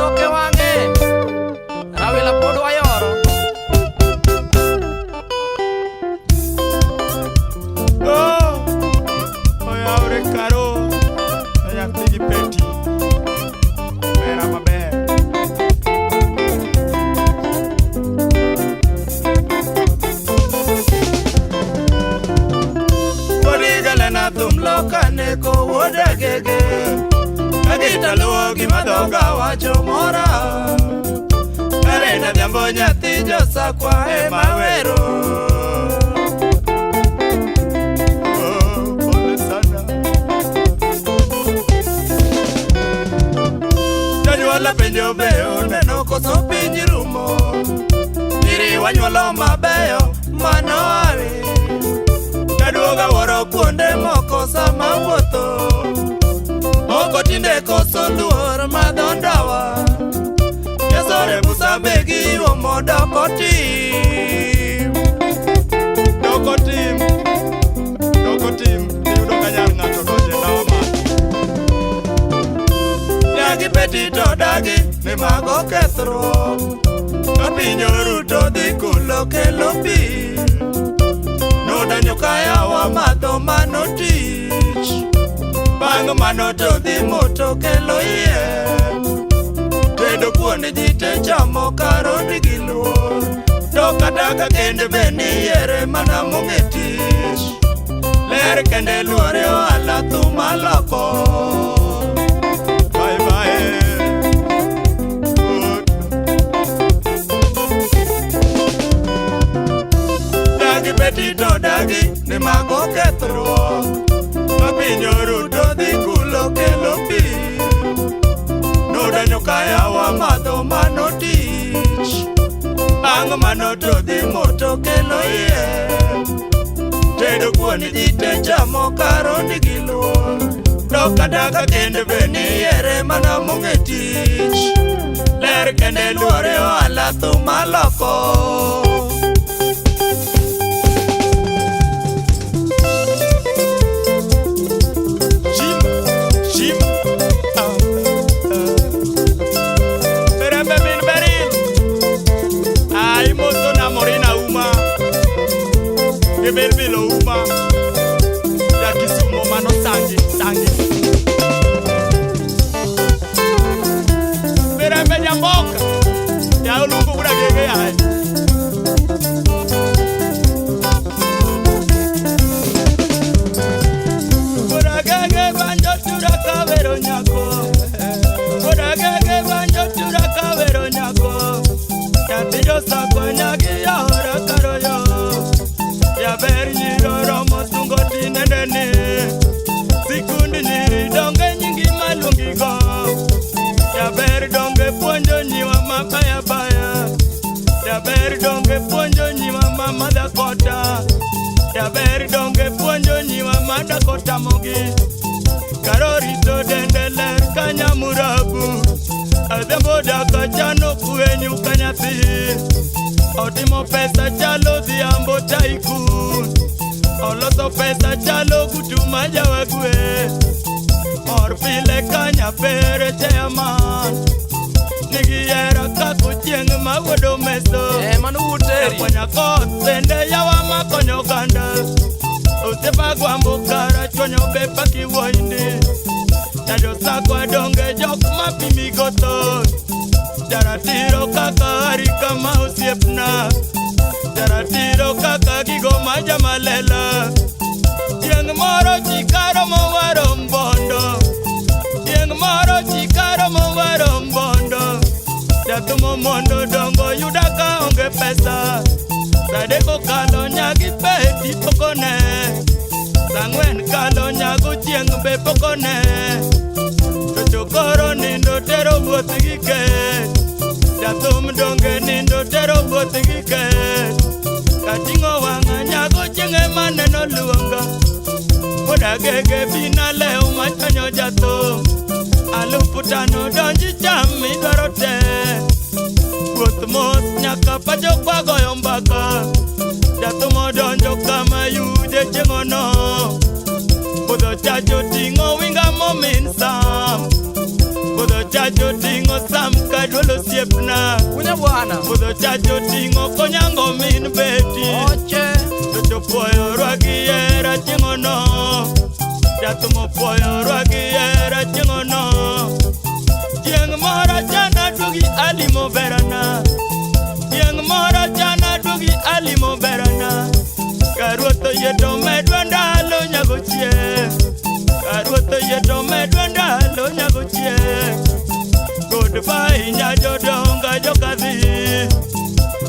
Odoke wang'e. Rawila pod wayoro. Oh, oyawre karo nyathi gi peti mera maber. Podi galena thum loka neko wuod agege. Kagita luwo gima dhoga wacho mora. Karena dhiambo nyathi josakwa ema wero. Oh, pole sana. Janyuola penjo be oneno koso piny rumo. Nyiri wanyuolo mabeyo mano awi. Jaduoga wuoro kuonde moko sama wuotho. Moko tinde koso luor madho ndawa. Jasore busa be giuomo doko tim. Doko tim. Doko tim. Iyudo ka nyar ng'ato donjo e ndawa mach. Nyagi peti to dagi ni mago kethruok. Ka piny oru to dhi kulo kelo pi. Nodanyo ka yawa madho mano tich. Bang' mano to dhi moto kelo yien. Tedo kuon ji te chamo karoni gi luor. To kata ka kend be niyiere mana mong'e tich. Ler kende luore ohala thum aloko. Bye bye. Good. Dagi beti to dagi ni mago kethruok. Ka piny oru to dhi kulo kelo pi. Nodanyo ka yawa madho mano tich. Bang' mano to dhi moto kelo yien. Tedo kuon ji te chamo karoni gi luor. To kata ka kend be niyiere mana mong'e tich. Ler kende luore ohala thum aloko. Shim, shim, ah, ah. Berembe min berin. Ah, imoso na Morina Uma. Gibilbilo Uma. Ja Kisumo mano sangi, sangi. Berembe Nyamboka. Ja Olungu bura gege yae. Kodagege banjo tura kawero nyako. Kodagege banjo tura kawero nyako. Nyathi josakwa nyagi yahora karoyo. Jaber nyiro romo sungo tinendeni. Sikund nyiri donge nyingi maluongigo. Jaber donge puonjo nyiwa mabaya baya. Jaber donge puonjo nyiwa mama Dakota. Jaber donge puonjo nyiwa ma Dakota mogi. Karorito dende ler kanyamurabu. Adhiambo daka chano kwenyu ka nyathi. Otimo pesa chalo dhiambo tycoon. Oloso pesa chalo gutu ma jawagwe. Mor pile ka nyapere chairman. Nigi hera kako chieng' ma wuodo meso. Mano wuod Terry. Kwanya koth bende yawa makonyo oganda. Osiepa gwambo kara chwanyo bepa kiwoindi. Jajosakwa donge jok mapimigo thoth. Jaratiro kaka arika ma osiepna. Jaratiro kaka gigo ma jamalela. Chieng' moro chikaro mowaro mbondo. Chieng' moro chikaro mowaro mbondo. Jathumo mondo dongo yuda ka onge pesa. Sa adek okalo nyagi peti pokone. Sa ang'wen kalo nyago chieng' be pokone. To chokoro nindo tero wuoth gi kech. Jathum donge nindo tero wuoth gi kech. Kating'o wang'a nyago chieng' ema neno luonga. Kodagege bina lew machonyo jathum. Alufu tano donji cham idwaro te. Wuoth mos nyaka pacho kwagoyo mbaka. Jathum odonjo kama yude chieng'ono. Budho chacho ting'o winga momin sam. Budho chacho ting'o sam ka Kanyo bwana. Budho chacho ting'o konyango min beti. Oche. To chopuoyo rwaki hera chieng'ono. Jathumo puoyo rwaki hera chieng'ono. Chieng' moro chana duogi alimo berana. Chieng' moro chana duogi alimo berana. Ka ruoth oyie to medwa ndalo nyago chieng'. Ka ruoth oyie to medwa ndalo nyago chieng'. Goodbye nya jodonga jokadhi.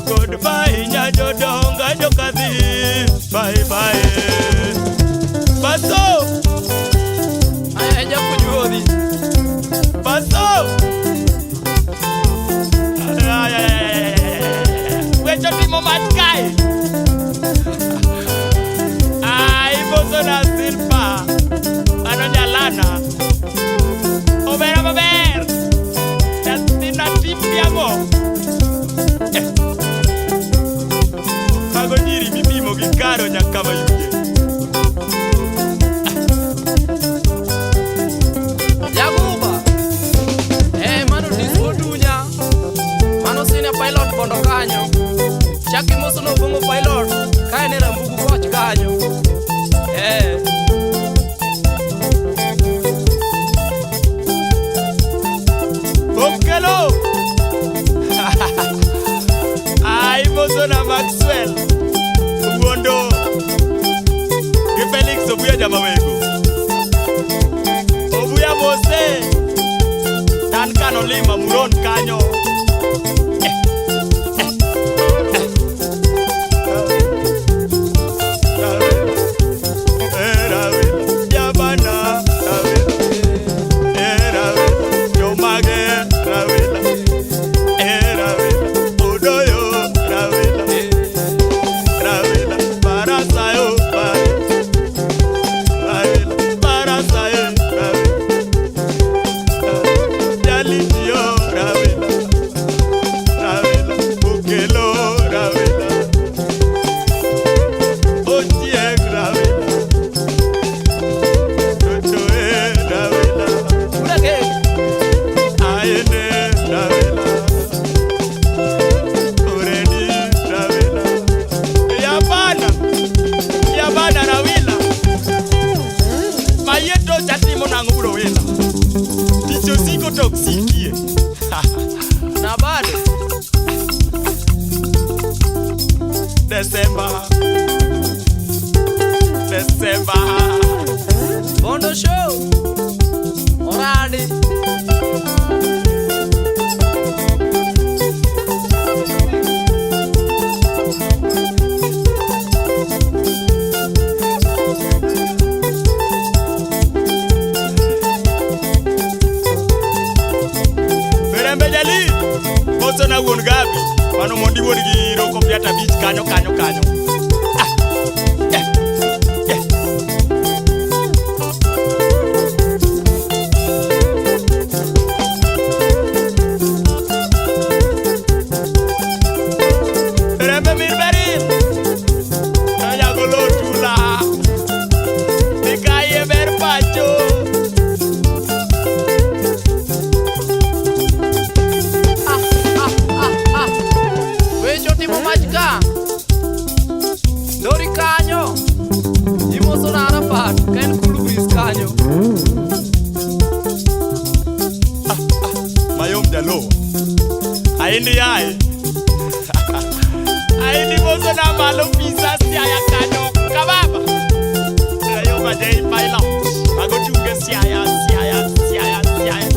Goodbye nya jodonga jokadhi. Bye bye. Baso, Aya japuonj. Baso. Ay, ay, ay, ay, ay. Wecho timo mach kae. Ai, boso na silpa. Ano nyalana. Obera maber. Nyathina timbiago. Eh. Mago nyiri mipimo gi karo nyaka mayuge. Jaguba. Mano disco dunya. Mano senior pilot bondo kanyo. Chaki moso no bongo pilot. Ka en e Rambugu koch kanyo. Okelo. Ai, boso na Maxwell. Wuondo. Gi Felix Obuya jamawego. Obuya mose. Duncan Olima Muron kanyo. Eh, eh, eh. Yabana, Rawila, Rawila, Odoyo, Rawila, Rawila, Barasayo, Rawila, Barasayo, Rawila, Jalitio, Rawila, Rawila, Bukelo, Rawila, Ochieng, Rawila, Chochoe, Rawila. Urake. Aene Rawila, Ureni Rawila, Yabana, Yabana Rawila. Mayeto chatimo nang'o bro wila. Tich osiko to ok sikie. Na bado. December, December. Bondo show. Orandi. Berembe jali, boso na wuon Gabi. Mano mondi wuon gi roko piata beach kanyo kanyo kanyo. Ah, eh, eh. Berembe mir berin. Nyago tula. Mikaye ber pacho. Ah, ah, ah, ah. Wecho timo mach ka. Lori kanyo. Imoso na Arafat. Ka en cool breeze kanyo. Mayom jalo. Aindi yae. Aindi boso na malo pisa siaya kanyo. Kababa. Ayo majei pilot. Mago tunge siaya siaya siaya siaya.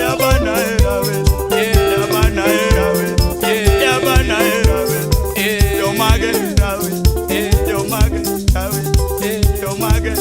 Yabana erawela. Yabana erawela. Yabana erawela. Yomage rawela. Yomage rawela. Yomage.